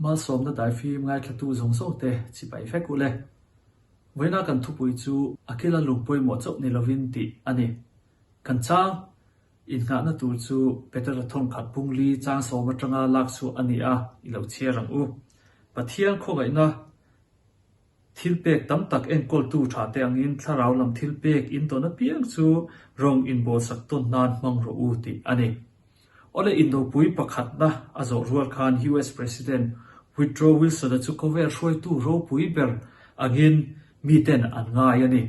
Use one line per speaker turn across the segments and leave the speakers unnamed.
Malsawmna daifim ngaithlatu zawng zawngte chibai vek u le. Vawiina kan thupui chu a kila lung pawimawh chauh ni lovin tih a ni. Kan chang innghahna tur chu Petera thawnkhat bungli chang sawm atanga lak chhuah a ni a, i lo chhiar ang u. Pathian khawngaihna Thilpek tam tak enkawltu tha te angin thlarau lam thilpek in tawn apiang chu rawng inbawlsak tawn nan hmang rawh u tih a ni. Awle indopui pakhatna a zawh rual khan US President Woodrow Wilson-a chu khawvel hruaitu ropui ber angin miten an ngai a ni.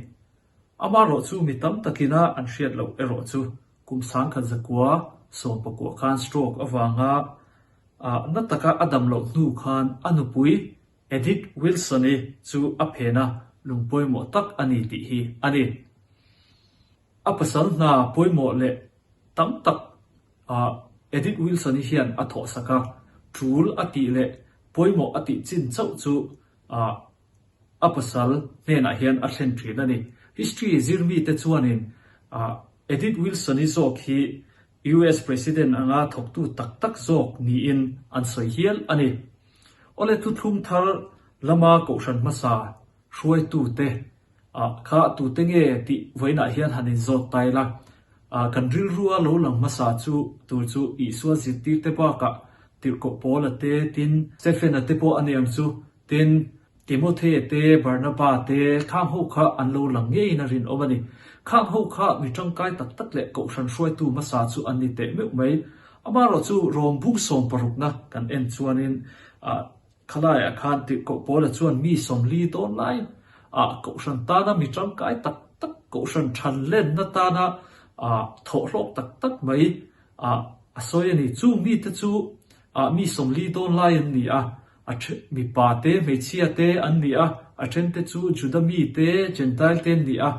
Amaherawh chu mi tam takina an hriat loh erawh chu kum sangkhat zakua sawmpakua khan stroke avanga na taka a dam loh hnu khan a nupui Edith Wilson-i chu a phena lung pawimawh tak a ni tih hi a ni. A pasal hna pawimawh leh tam tak ah Edith Wilson-i hian a thawhsak a, tul a tih leh pawimawh a tih chin chauh chu ah a pasal hnenah hian a thlen thin a ni. History zir mite chuanin ah Edith Wilson-i zawk hi US President anga thawktu tak tak zawk niin an sawi hial a ni. Awle thuthlung thar lama kohhran hmasa hruaitute ah kha tute nge tih vawiinah hian han inzawt ta ila, ah kan rilrua lo lang hmasa chu tur chu Isua zirtirte bakah Tirhkoh Paula te tin Stephen-a te pawh a ni ang chu tin Timothea te Barnaba te khang ho kha an lo lang ngeiin a rinawm a ni. Khang ho kha mi tangkai tak tak leh kohhran hruaitu hmasa chu an ni teh meuh mai. Amaherawh chu Rom bung sawm parukna kan en chuanin ah khalaiah khan tirhkoh Paula chuan mi sawmli dawn lai ah kohhran tana mi tangkai tak tak kohhran than lenna tana ah thawhhlawk tak tak mai ah a sawi a ni. Chung mite chu ah mi sawmli dawn lai an ni a, A then mipa te, hmeichhia te an ni a, a then te chu Juda mi te, Gentile te an ni a,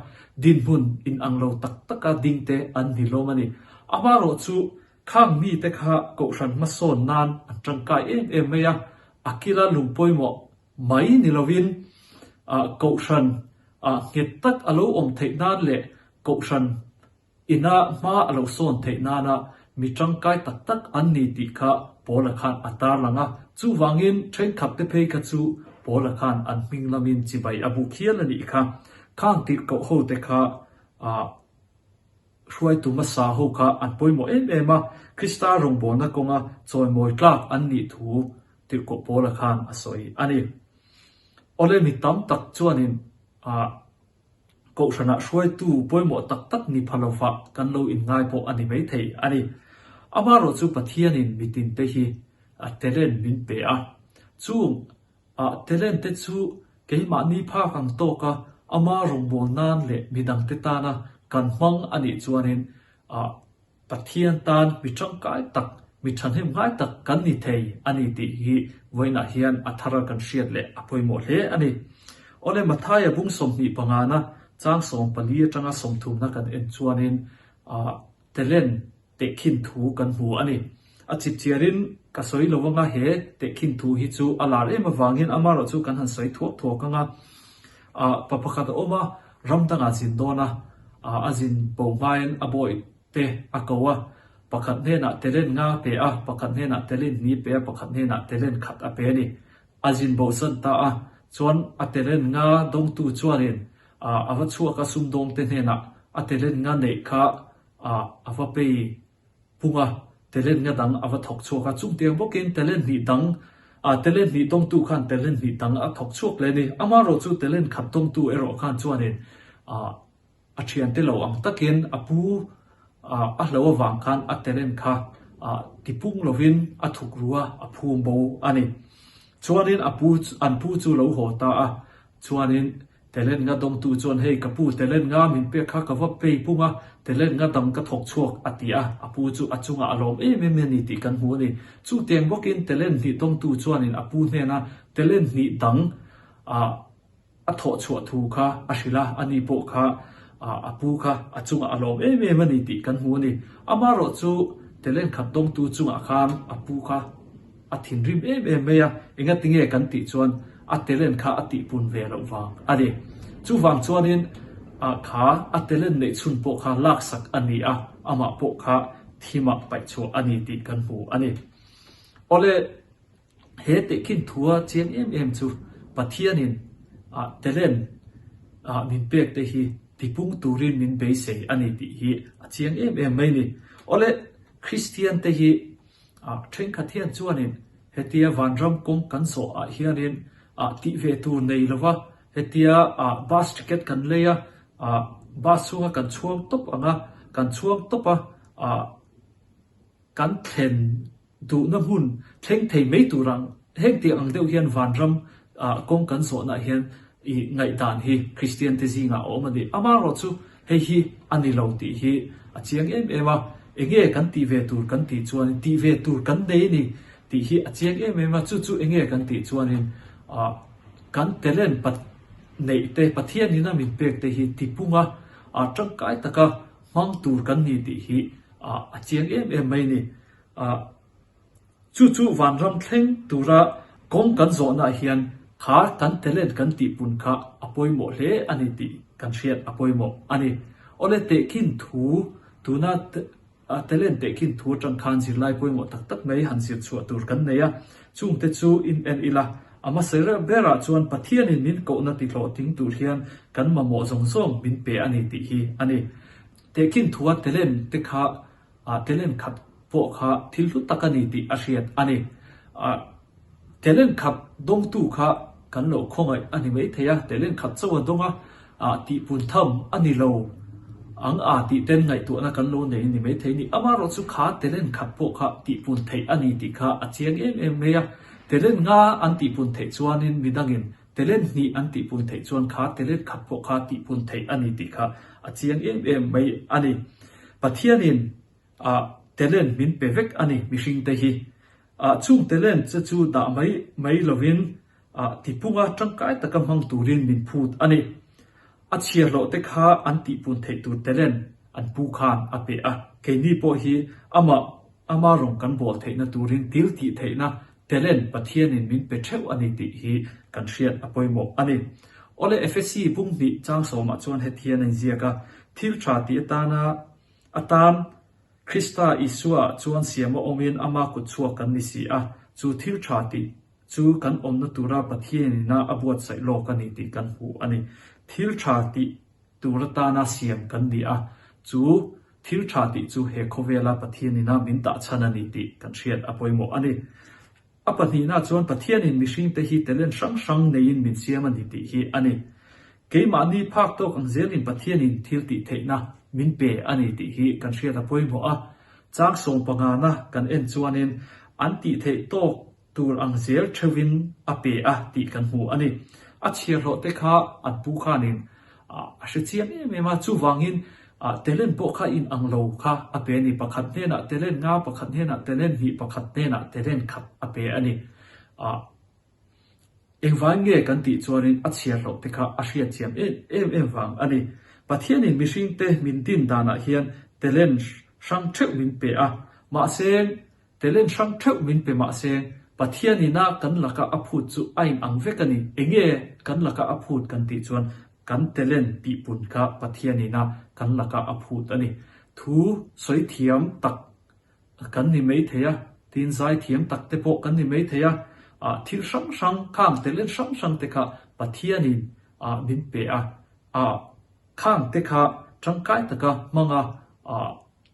dinhmun inang lo tak taka ding te an ni hlawm a ni. Amaherawh chu khang mi te kha kohhran hmasawn nan an tangkai em em mai a, a kila lung pawimawh mai ni lovin kohhran nghet tak a lo awm theih nan leh kohhran Ina hma a lo sawn theih nana mi tangkai tak tak an ni tih kha Paula khan a tarlang a, chuvangin thenkhat te phei kha chu Paula khan an hming lamin chibai a buk hial a nih kha. Khang tirhkoh ho te kha hruaitu hmasa ho kha an pawimawh em em a, Krista rawngbawlna kawnga chawimawi tlak an nih thu tirhkoh Paula khan a sawi a ni. Awle mi tam tak chuanin Kohhranah hruaitu pawimawh tak tak ni pha lovah kan lo inngai pawh a ni maithei a ni. Amaherawh chu Pathianin mitinte hi a talent min pe a. Chung a talent te chu keimahni phak ang tawka ama rawngbâwl nan leh midangte tana kan hmang a nih chuanin a Pathian tan mi tangkai tak, mi thahnem ngai tak kan ni thei a ni tih hi vawiinah hian a thara kan hriat leh a pawimawh hle a ni. Awle Mathaia bung 25 na chang 14 atanga 30 na kan en chuanin talent tehkhin thu kan hmu a ni. A chipchiarin ka sawi lo anga he tehkhin thu hi chu a lar em avangin amaherawh chu kan han sawi thuak thuak anga pa pakhat a awm a, ram dangah zin dawn a, a zin bo hmain a bawi te a ko a, pakhat hnenah talent nga pe a, pakhat hnenah talent hnih pe a, pakhat hnenah talent khat a pe a ni. A zin bosan ta a, chuan a talent nga dawngtu chuanin a va chhuak a sumdawngte hnenah a talent nga neih kha a va pei pung a, talent nga dang a va thawk chhuak a, chungtiang bawkin talent hnih dang talent hnih dawngtu khan talent hnih dang a thawk chhuak leh a ni. Amaherawh chu talent khat dawngtu erawh khan chuanin A thiante lo ang takin a pu a hlo avang khan a talent kha tipung lovin a thuk ru a, a phum bo a ni. Chuanin a pu an pu chu lo haw ta a, chuanin talent nga dawngtu chuan hei ka pu talent nga min pek kha ka va pei pung a, talent nga dang ka thawk chhuak a ti a, a pu chu a chungah a lawm em em a ni tih kan hmu a ni. Chutiang bawkin talent hnih dawngtu chuanin a pu hnena talent hnih dang A thawh chhuah thu kha a hrilh a, ani pawh kha a pu kha a chungah a lawm em em a ni tih kan hmu a ni. Amaherawh chu talent khat dawngtu chungah khan a pu kha a thinrim em em mai a, engatinge kan tih chuan a talent kha a tihpun ve loh vang a ni. Chuvang chuanin kha a talent neih chhun pawh kha laksak a ni a, amah pawh kha thimah paih chhuah a ni tih kan hmu a ni. Awle. He tehkhin thua chiang em em chu Pathianin talent min pek te hi tipung turin min beisei a ni tih hi a chiang em em mai ni. Awle, Kristian te hi thenkhat hian chuanin hetia vanram kawng kan zawh ah hianin tih ve tur nei lova hetia bus ticket kan lei a, bus chhunga kan chhuang tawp ang a, kan chhuang tawp a, kan thlen Duhna hmun thleng thei mai tur ang, heng tiang ang deuh hian vanram ah kawng kan zawhna hian i ngaihdan hi Kristian te zingah a awm a ni. Amaherawh chu hei hi a ni lo tih hi a chiang em em a, enge kan tih ve tur kan tih chuanin tih ve tur kan nei a ni tih hi a chiang em em a, chu chu enge kan tih chuanin ah kan talent pat neih te Pathian in a min pek te hi tipunga ah tangkai taka hmang tur kan ni tih hi ah a chiang em em mai a ni. Ah, chu chu vanram thleng tura kawng kan zawhnaah hian kha kan talent kan tihpun kha a pawimawh hle a ni tih kan hriat a pawimawh a ni. Awle tehkhin thu, tuna talent tehkhin thu atang khan zirlai pawimawh tak tak mai han zir chhuah tur kan nei a, chungte chu in en ila, a hmasa berah chuan Pathianin min kohna tihlawhtling tur hian kan mamawh zawng zawng min pe a ni tih hi a ni. Tehkhin thua talent te kha Ah talent khat pawh kha thil hlu tak a ni tih a hriat a ni. Ah talent khat dawngtu kha kan lo khawngaih a ni maithei a, talent khat chauh a dawng a, ah tihpun tham a ni lo ang a tih ten ngaihtuahna kan lo nei a ni maithei a ni. Amaherawh chu kha talent khat pawh kha tihpun theih a ni tih kha a chiang em em mai a. Talent nga an tihpun theih chuanin midangin talent hnih an tihpun theih chuan kha talent khat pawh kha tihpun theih a ni tih kha a chiang em em mai a ni. Pathianin ah talent min pe vek a ni mihringte hi. Ah chung talent che chu dah mai mai lovin ah tipunga tangkai taka hmang turin min phut a ni. A chhiarhlawh te kha an tihpun theih tur talent an pu khan a pe a. Keini pawh hi amah ama rawng kan bawl theihna turin thil tih theihna talent Pathianin min pe theuh a ni tih hi kan hriat a pawimawh a ni. Awle Efesi bunghnih changsawmah chuan hetihian a inziak a, Thil tha tih atana atan Krista Isua chuan siam a awmin ama kut chhuak kan ni si a, chu thil tha tih chu kan awmna tura Pathianina a buatsaih lawk a ni tih kan hmu a ni. Thil tha tih tur atana siam kan ni a, chu thil tha tih chu he khawvela Pathianina min dah chhan a ni tih kan hriat a pawimawh a ni. A pahnihna chuan Pathianin mihringte hi talent hrang hrang neiin min siam a ni tih hi a ni. Keimahni phak tawk ang zelin Pathianin thil tih theihna min pe a ni tih hi kan hriat a pawimawh a. Chang sawm pangana kan en chuanin an tih theih tawk tur ang zel theuhin a pe a tih kan hmu a ni. A chhiarhlawh te kha an pu khanin A hre chiang em em a, chuvangin talent pawh kha in ang lo kha a pe a ni. Pakhat hnenah talent nga, pakhat hnenah talent hnih, pakhat hnenah talent khat a pe a ni. Engvang nge kan tih chuanin a chhiar loh te kha a hriat thiam em em em vang a ni. Pathianin mihringte min din danah hian talent hrang theuh min pe a, mahse Talent hrang theuh min pe mah se, Pathian ina kan laka a phut chu a in ang vek a ni. Enge kan laka a phut kan tih chuan kan talent tihpun kha Pathian ina kan laka a phut a ni. Thu sawi thiam tak kan ni mai thei a, tin zai thiam tak te pawh kan ni mai thei a, thil hrang hrang khang talent hrang hrang te kha Pathian in min pe a, khang te kha tangkai taka hmanga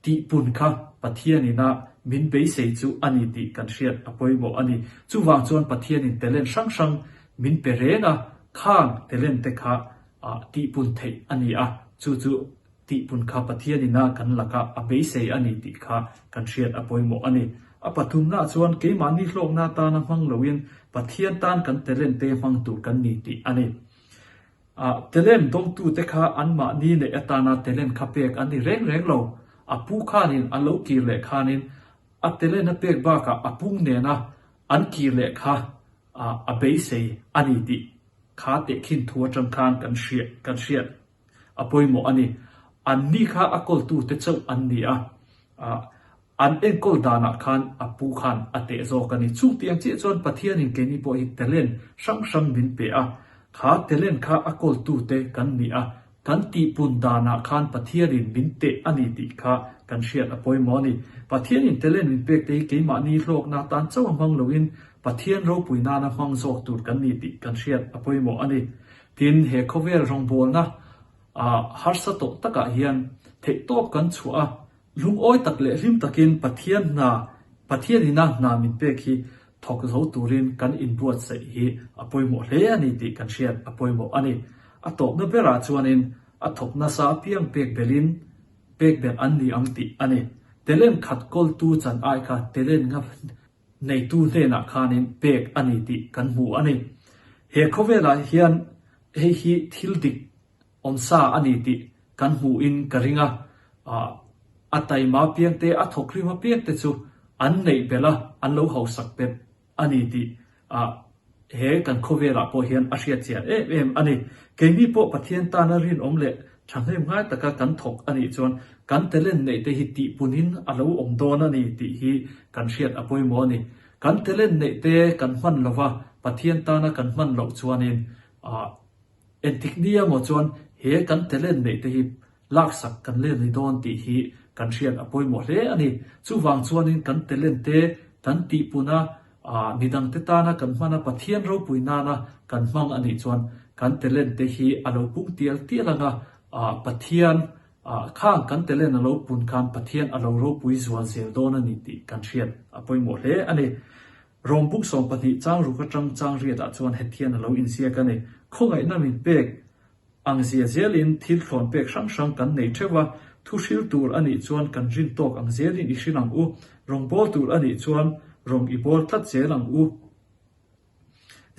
Tihpun kha Pathianin a min beisei chu a ni tih kan hriat a pawimawh a ni. Chuvang chuan Pathianin talent hrang hrang min pe reng a, khang talent te kha tihpun theih a ni a, chu chu tihpun kha Pathianin a kan laka a beisei a ni tih kha kan hriat a pawimawh a ni. A pathumna chuan keimahni hlawkna atana hmang loin Pathian tan kan talent te hmang tur kan ni tih a ni. Ah, talent dawngtute kha anmahni neih atana talent kha pek an ni reng reng lo. A pu khanin a lo kir leh khanin a talent a pek bakah a pung nena an kir leh kha a beisei a ni tih kha tehkhin thu atang khan kan hriat kan hriat a pawimawh a ni. Anni kha a kawltute chauh an ni a. Ah, An enkawl danah khan a pu khan a teh zawk a ni. Chutiang chiah chuan Pathianin keini pawh hi talent hrang hrang min pe a, kha talent kha a kawltute kan ni a, kan tihpun danah khan Pathianin min teh a ni tih kha kan hriat a pawimawh a ni. Pathianin talent min pek te hi keimahni hlawkna atan chauh a hmang loin. Pathian ropui nana hmang zawk tur kan ni tih kan hriat a pawimawh a ni. Tin, he khawvel rawngbawlna harsa tawh takah hian theihtawp kan chhuah a, Lungawi tak leh hlim takin Pathian hna, Pathian ina hna min pek hi thawk zo turin kan inbuatsaih hi a pawimawh hle a ni tih kan hriat a pawimawh a ni. A tawpna berah chuanin a thawk nasa apiang pek belhin pek belh an ni ang tih a ni. Telen khat kawltu chan ai kha telen nga neitu hnenah khanin pek a ni tih kan hmu a ni. He khawvelah hian hei hi thil dik Awmsa a ni tih kan hmuhin ka ring a, a taima piangte, a thawkrim apiangte chu an neih belh a, an lo hausak belh a ni tih he kan khawvelah pawh hian a hriat chian em em a ni. Keini pawh Pathian tana rinawm leh thahnem ngai taka kan thawk a nih chuan kan talent neihte hi tihpunin a lo awm dawn a ni tih hi kan hriat a pawimawh a ni. Kan talent neihte kan hman lova Pathian tana kan hman loh chuanin Engtik nia maw chuan he kan talent neih te hi laksak kan len ni dawn tih hi kan hriat a pawimawh hle a ni. Chuvang chuanin kan talent te kan tihpun a, midangte tana kan hman a, Pathian ropui nana kan hmang a nih chuan kan talent te hi a lo pung tial tial ang a, Pathian khang kan talent a lo pun khan Pathian a lo ropui zual zel dawn a ni tih kan hriat a pawimawh hle a ni. Rawmbuk 12 chang ruk atang chang riatah chuan hetian a lo inziak a ni. Khawngaihna min pek ang zia zelin thil thlawn pek hrang hrang kan nei theuh a, thu hril tur a nih chuan kan rin tawk ang zelin i hril ang u, rawng bawl tur a nih chuan rawng i bawl tlat zel ang u.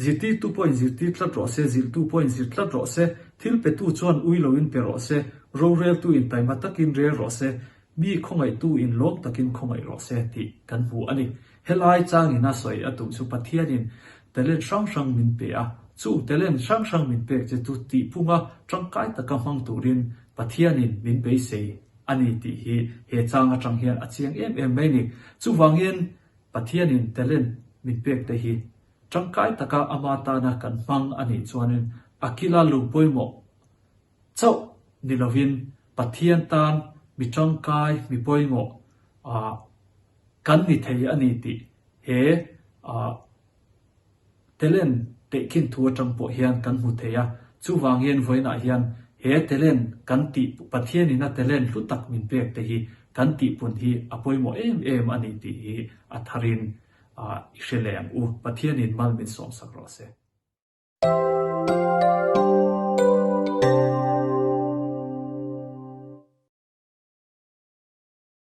Zirtirtu pawhin zirtir tlat rawh se, zilhtu pawhin zir tlat rawh se, thil petu chuan ui loin pe rawh se, roreltu in taima takin rel rawh se, Mi khawngaihtu in lawm takin khawngaih rawh se tih kan hmu a ni. Helai changin a sawi a tum chu Pathianin talent hrang hrang min pe a, chung talent hrang hrang min pek che chu tihphunga tangkai taka hmang turin Pathianin min beisei a ni tih hi he chang atang hian a chiang em em mai ni. Chuvangin Pathianin talent min pek te hi tangkai taka ama tana kan hmang a nih chuanin a kila lung pawimawh Chauh ni lovin Pathian tan mi tangkai, mi pawimawh kan ni thei a ni tih he talent tehkhin thu atang pawh hian kan hmu thei a. Chuvangin vawiinah hian he talent kan tih, Pathianin a talent hlu tak min pek te hi kan tihpun hi a pawimawh em em a ni tih hi a tharin i hre leh ang u. Pathianin mal min sawmsak rawh se.